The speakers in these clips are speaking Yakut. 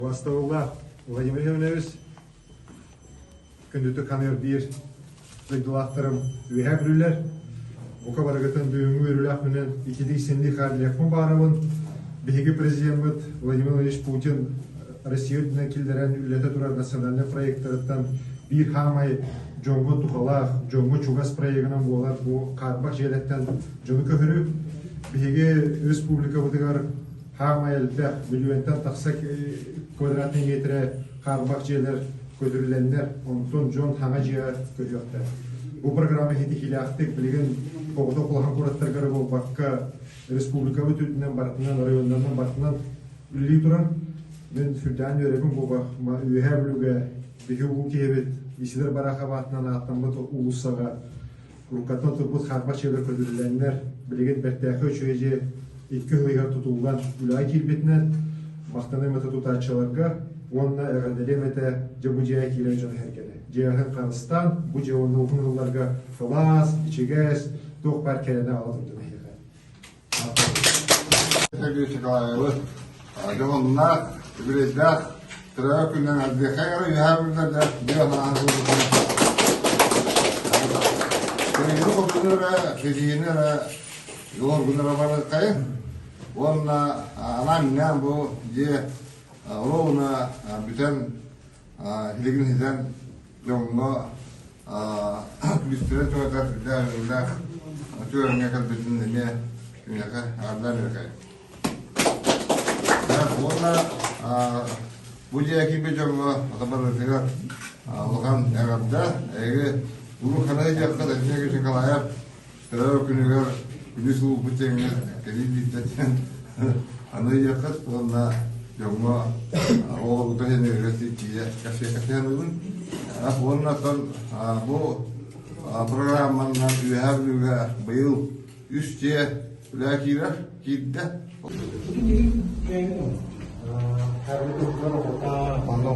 Убастабыллаах Владимир Семенович, күндүтүк ханыыр биир дойдулаахтарым Үөһээ Бүлүүлэр, бука барыгытын бүгүҥҥү үөрүүлээх күнүн ититик-синник хааллыахпын баҕарабын. Биһиги президеммит Владимир Владимирович Путин Россия үрдүнэн киллэрэн үлэлэтэ турар национальнай проектарыттан биир хаамай дьоҥҥо туһалаах, дьоҥҥо чугас проегынан буолар бу хаарбах дьиэлэртэн дьону көһөрүү. Биһиги республикабытыгар Хаамай элбэх, миллионтан тахса квадратный метрэ хаарбах дьиэлэр көтүрүлэннэр, онтон дьон хаҥа дьиэҕэ көһүөхтэр. Бу программа ситиһиилээхтик билигин оҕото улахан куораттарга эрэ буолбакка, республикабыт үрдүнэн барытынан, районнарынан барытынан үлэлии турар. Мин сүрдээн үөрэбин буолбах, Үөһээ Бүлүүгэ биһи улуу киһибит Исидор Барахов аатынан ааттаммыт уулуссаҕа Уруккаттан турбут хаарбах дьиэлэр көтүрүлэннэр, билигин бэртээхэй үчүгэй дьиэ икки сыл иһигэр тутуллан үлэҕэ киирбитинэн, махтаныам этэ тутааччыларга уонна эҕэрдэлиэм этэ дьэ бу дьиэҕэ киирэр дьону сэргэни. Дьиэҕитин харыстаан, бу дьиэ уонна уһун сылларга сылаас, ичигэс, туох баар кэрэни аҕала турдун эһиэхэ. Сергей Николаевы дьоһуннаах, үбүлүөйдээх төрөөбүт күнүнэн ардыахай эрэ үөһээ бүллэрдэ биир анаан Кыайыыны хотуну эрэ, ситиһиини эрэ дьулургун эрэ барыаххайын уонна анаан-минээн бу дьиэ оруобуна бүтэн билигин ситэн дьоҥҥо күлүстэрэ туһатар сүрдээх үөрүүлээх үтүө кэлбитин эмиэ киниэхэ аҕардаан үөкэйим. Уонна бу дьиэ киирбит дьоҥҥо барытыгар улахан эҕэрдэ. Эһиги улуу Ханай диэххэ Дмитрий Николаев Төрөө күнүгэр күнүс ууппут тэҥҥэ кэлин биирдэтин аны ыйыаххыт уонна дьоҥҥо оҕолоргутун сэнэригэр тиийэ кэпсиэххэ ылын. Уонна оттон бу программанан Үөһээ Бүлүүгэ быйыл үс дьиэ үлэ киирэр, киирдэ. Онно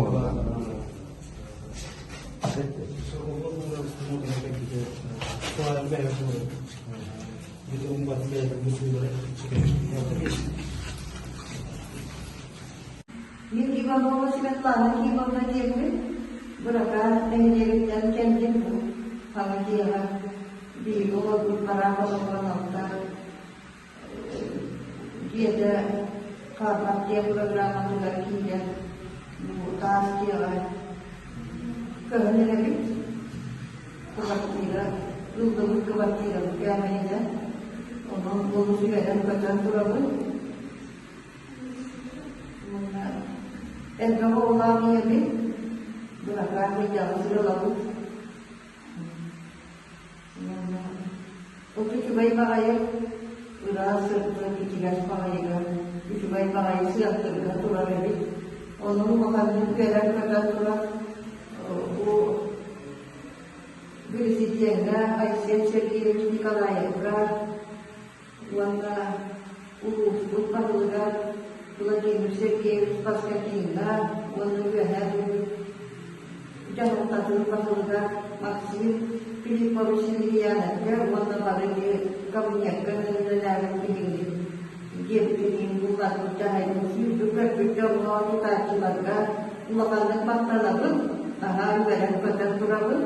Мин Иванова Светлана Кимовна диэммин, Быракаан нэһилиэгиттэн кэллим. Хаҥа дьиэҕэ биһиги олорбут бараах олорон алта Дьиэтэ хаарбах дьиэ программатыгар киирэн бу таас дьиэҕэ көһөн эрэбит. Кыбартыыра ыллыбыт кыбартыырабыт кээмэйинэн. Онон олус үөрэн-көтөн турабын. Уонна элбэх оҕолоох ийэбин, быракаан ыйдаҕа сыралабыт. От үчүгэй баҕайы ыраас сырдык ичигэс баҕайыга үчүгэй баҕайы сыахтарга турар эбит. Ону улаханнык үөрэн-көтөн туран бу Президеҥҥэ Айсен Сергеевич Николаевка уонна улууспут баһылыга Владимир Сергеевич Поскакиҥҥа уонна Үөһээ Бүлүү дьаһалтатын баһылыга Максим Филиппович Северьяновка уонна бары кабинекка үлэлээбит биһигини диэбитин булларбыт дьаһайбыт сүүрбүт-көппүт дьоҥҥо тутааччыларга улаханнык махтанабын, наһаа үөрэн-көтөн турабын.